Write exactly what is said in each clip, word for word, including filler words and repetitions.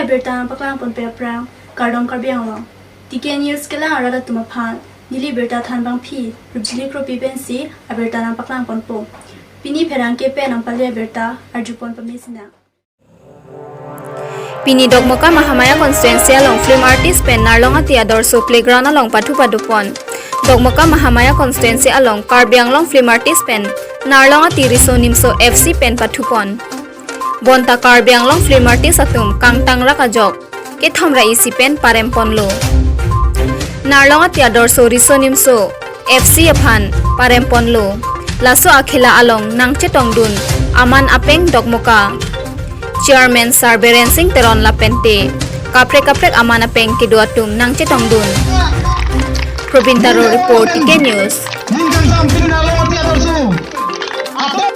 Abirta nangpaklang ponpe aphrang, kardom Karbi Anglong. T K News kelang arat atum aphan, neli birta thanbangpi, Rupjili Kropi pensi abirta nangpaklang ponpo. Pini pherangke pen nangpale abirta, arjupon pamesina. Pini Dokmoka Mahamaya constituency along film artist pen Narlong Ati Adorsho playground along pathu padopon. Dokmoka Mahamaya constituency along Karbi Anglong film artist pen Narlong Ati Riso Nimso F C pen pathupon. Bonta Karbi Anglong film artist atum kangtang rak ajok kethom ra isi pen paremponlo. Narlong Ati Adorsho Riso Nimso F C aphan paremponlo. Laso akhela along nangchetongdun aman apeng Dokmoka Chairman Sir Biren Singh Teron lapente kaprek kaprek aman apeng kedo atum nangchetongdun. Probin Taro report, T K News. Ningkan samping Narlong Ati Adorsho. Apo-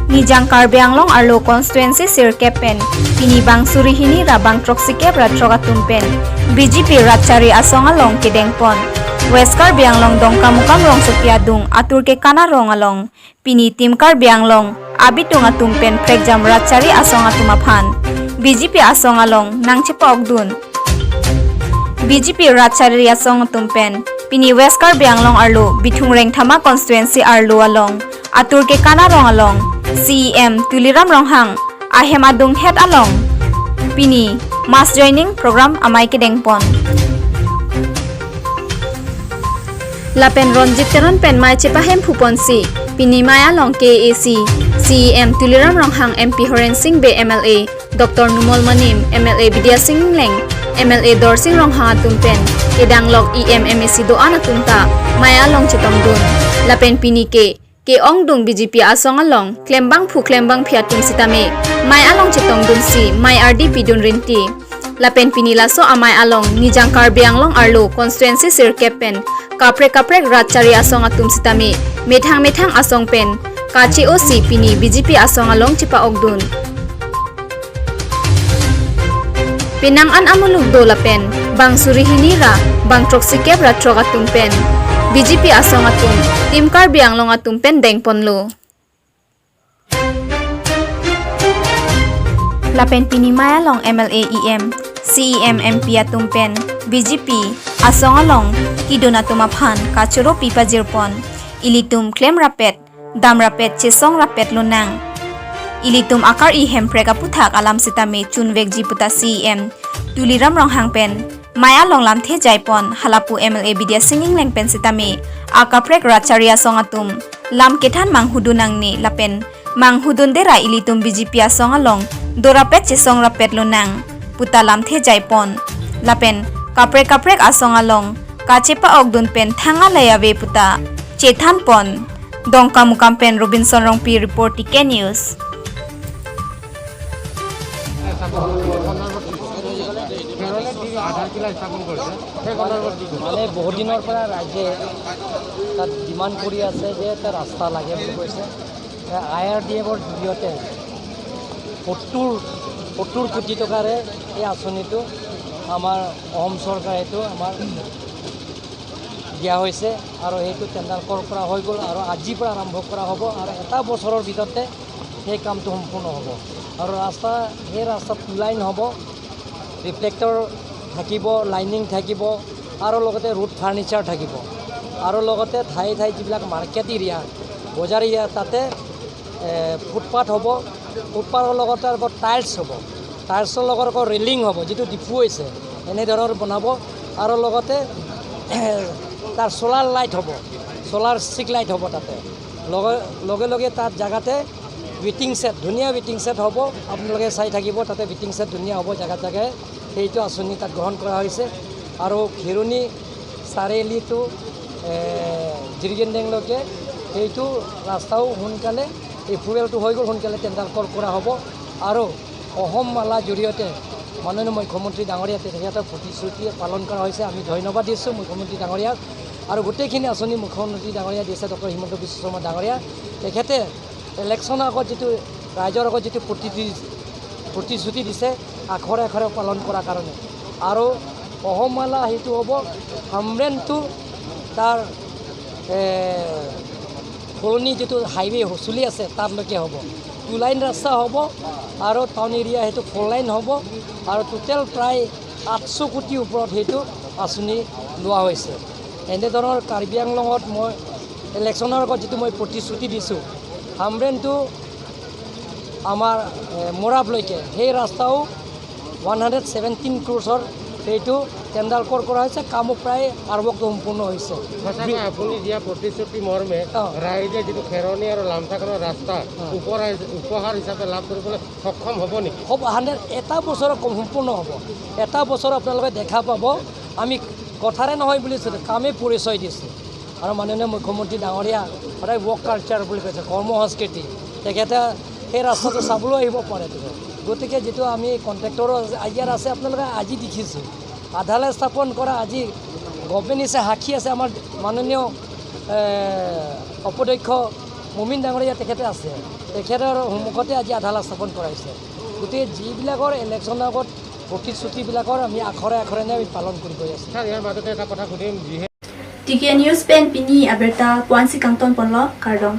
Nijang Karbi Anglong arlo constituency sirkep pen pini bang suri hini ra bang throksi kep ra throk atum pen B J P rat chari asong along kedengpon. West Karbi Anglong Dongkamukam rongsopi adung Atur Kekan arong along pini Team Karbi Anglong abitung atum pen prekjam rat chari asong atum aphan B J P asong along nangchepa-okdun. B J P rat chari asong atum pen pini West Karbi Anglong arlo Bithung Rengthama constituency arlo along Atur Kekan arong along C E M Tuliram Ronghang ahem adunghet along pini mass joining program amei kedengpon. Lapen Ronjit Teron pen mei chepahemphupon si pini mei along K A A C C E M Tuliram Ronghang, M P Horen Sing Bey, M L A Doctor Numal Momin, M L A Bidya Sing Engleng, M L A Dorsing Ronghang atum pen kedanglok E M, M A C do-an atum ta mei along chetongdun. Lapen pini ke ke-ongdung B J P asong along klembangphu klembangphi atum sitame mei along chetongdun si mei ardi pidun rinti. Lapen pini laso amei along Nijang Karbi Anglong arlo constituency sirkep pen kaprek kaprek rat chari asong atum sitame methang methang asong pen kache-o si pini B J P asong along chepa-okdun. Penang an amuluk do lapen bang suri hini ra bang throksi kep ra throk atum pen B J P asong atum Team Karbi Anglong atum pen dengponlo. Lapen pini mei along M L A, E M, C E M, M P atum pen B J P asong along kedun atum aphan kachoro pi pajirpon. Ilitum klem rapet, dam rapet, chesong rapet lonang. Ilitum akar-i Hemprek aputhak alam sitame chunvekji puta C E M Tuliram Ronghang pen mei along lamthe jaipon. Halapu M L A Bidya Sing Engleng pen sitame akaprek rat chari asong atum lam kethan manghudun nangne lapen manghudunde ra ilitum B J P asong along do rapet chesong rapet lonang puta lamthe jaipon. Lapen kaprek kaprek asong along kachepa-okdun pen thang alai ave puta chethanpon. Dongkamukam pen Robinson Rongpi report, T K News. মানে বহুত দিনৰ পৰা ৰাইজে তাত ডিমাণ্ড কৰি আছে যে এটা ৰাস্তা লাগে বুলি কৈছে। আই আৰ ডি এফৰ জৰিয়তে সত্তৰ, সত্তৰ কোটি টকাৰে এই আঁচনিটো আমাৰ অসম চৰকাৰে এইটো আমাৰ দিয়া হৈছে আৰু সেইটো টেণ্ডাৰ কল কৰা হৈ গ'ল আৰু আজিৰ পৰা আৰম্ভ কৰা হ'ব আৰু এটা বছৰৰ ভিতৰতে সেই কামটো সম্পূৰ্ণ হ'ব। আৰু ৰাস্তা, সেই ৰাস্তাত টু লাইন হ'ব, ৰিফ্লেক্টৰ থাকিব, লাইনিং থাকিব আৰু লগতে ৰুট ফাৰ্ণিচাৰ থাকিব আৰু লগতে ঠায়ে ঠায়ে যিবিলাক মাৰ্কেট এৰিয়া, বজাৰ এৰিয়া, তাতে এ, ফুটপাথ হ'ব, ফুটপাথৰ লগতে আকৌ টাইলছ হ'ব, টাইলছৰ লগত আকৌ ৰেলিং হ'ব, যিটো ডিফু হৈছে, এনেধৰণৰ বনাব আৰু লগতে তাৰ চ'লাৰ লাইট হ'ব, চ'লাৰ ষ্ট্ৰীট লাইট হ'ব তাতে। লগে, লগে লগে তাত জেগাতে ৱেটিং শ্বেড, ধুনীয়া ৱেটিং শ্বেড হ'ব, আপোনালোকে চাই থাকিব, তাতে ৱেটিং শ্বেড ধুনীয়া হ'ব জেগাত জেগাই। সেইটো আঁচনি তাত গ্ৰহণ কৰা হৈছে আৰু খেৰণি চাৰিআলি টু, এ, জিৰিগেণ্ডেংলৈকে সেইটো ৰাস্তাও সোনকালে, এপ্ৰুভেলটো হৈ গ'ল, সোনকালে টেণ্ডাৰ কল কৰা হ'ব আৰু অসম মালা জৰিয়তে মাননীয় মুখ্যমন্ত্ৰী ডাঙৰীয়া তেখেতৰ প্ৰতিশ্ৰুতি পালন কৰা হৈছে। আমি ধন্যবাদ দিছোঁ মুখ্যমন্ত্ৰী ডাঙৰীয়াক আৰু গোটেইখিনি আঁচনি মুখ্যমন্ত্ৰী ডাঙৰীয়া দিছে, ডক্টৰ হিমন্ত বিশ্ব শৰ্মা ডাঙৰীয়া। তেখেতে ইলেকশ্যনৰ আগত যিটো, ৰাইজৰ আগত যিটো প্ৰতিশ্ৰুতি, প্ৰতিশ্ৰুতি দিছে, আখৰে আখৰে পালন কৰাৰ কাৰণে। আৰু অসম মালা সেইটো হ'ব হামৰেণ টু তাৰ, এ, কলনী যিটো হাইৱে হ- চলি আছে, তাতলৈকে হ'ব। টু লাইন ৰাস্তা হ'ব আৰু টাউন এৰিয়া সেইটো ফ'ৰ লাইন হ'ব আৰু টোটেল প্ৰায় আঠশ কোটি ওপৰত সেইটো আঁচনি লোৱা হৈছে। এনেধৰণৰ কাৰ্বি আংলঙত মই ইলেকশ্যনৰ আগত যিটো মই প্ৰতিশ্ৰুতি দিছোঁ, হামৰেণ টু আমাৰ, এ, মৰাবলৈকে সেই ৰাস্তাও ওৱান হাণ্ড্ৰেড ছেভেণ্টিন ক্ৰ'ৰ্ছৰ সেইটো টেণ্ডাৰ কল কৰা হৈছে, কামো প্ৰায় আৰম্ভ সম্পূৰ্ণ হৈছে। সঁচাকৈ আপুনি দিয়া প্ৰতিশ্ৰুতি মৰ্মে অ। ৰাইজে যিটো খেৰণি আৰু লামচাকৰৰ ৰাস্তা অ। উপহাৰ উপহাৰ হিচাপে লাভ কৰিবলৈ সক্ষম হ'ব নেকি? হ'ব, হাণ্ড্ৰেড, এটা বছৰত কম সম্পূৰ্ণ হ'ব। এটা বছৰ আপোনালোকে দেখা পাব, আমি কথাৰে নহয় বুলি কৈছোঁ, কামেই পৰিচয় দিছোঁ। আৰু মাননীয় মুখ্যমন্ত্ৰী ডাঙৰীয়া সদায় ৱৰ্ক কালচাৰ বুলি কৈছে, কৰ্ম সংস্কৃতি। তেখেতে সেই ৰাস্তাটো চাবলৈ আহিব পাৰে। গতিকে যিটো আমি কণ্ট্ৰেক্টৰো আজি ইয়াত আছে, আপোনালোকে আজি দেখিছোঁ, আধালে স্থাপন কৰা আজি গভৰ্ণমেণ্ট হিচাপে সাক্ষী আছে আমাৰ মাননীয়, এ, উপাধ্যক্ষ মুমিন ডাঙৰীয়া তেখেতে আছে, তেখেতৰ সন্মুখতে আজি আধালা স্থাপন কৰা হৈছে। গতিকে যিবিলাকৰ ইলেকশ্যনৰ আগত প্ৰতিশ্ৰুতিবিলাকৰ আমি আখৰে আখৰে নে আমি পালন কৰি গৈ আছোঁ। ছাৰ, ইয়াৰ মাজতে এটা কথা সুধিম, যিহে T K News pen pini abirta puansi kangton ponlo, kardom.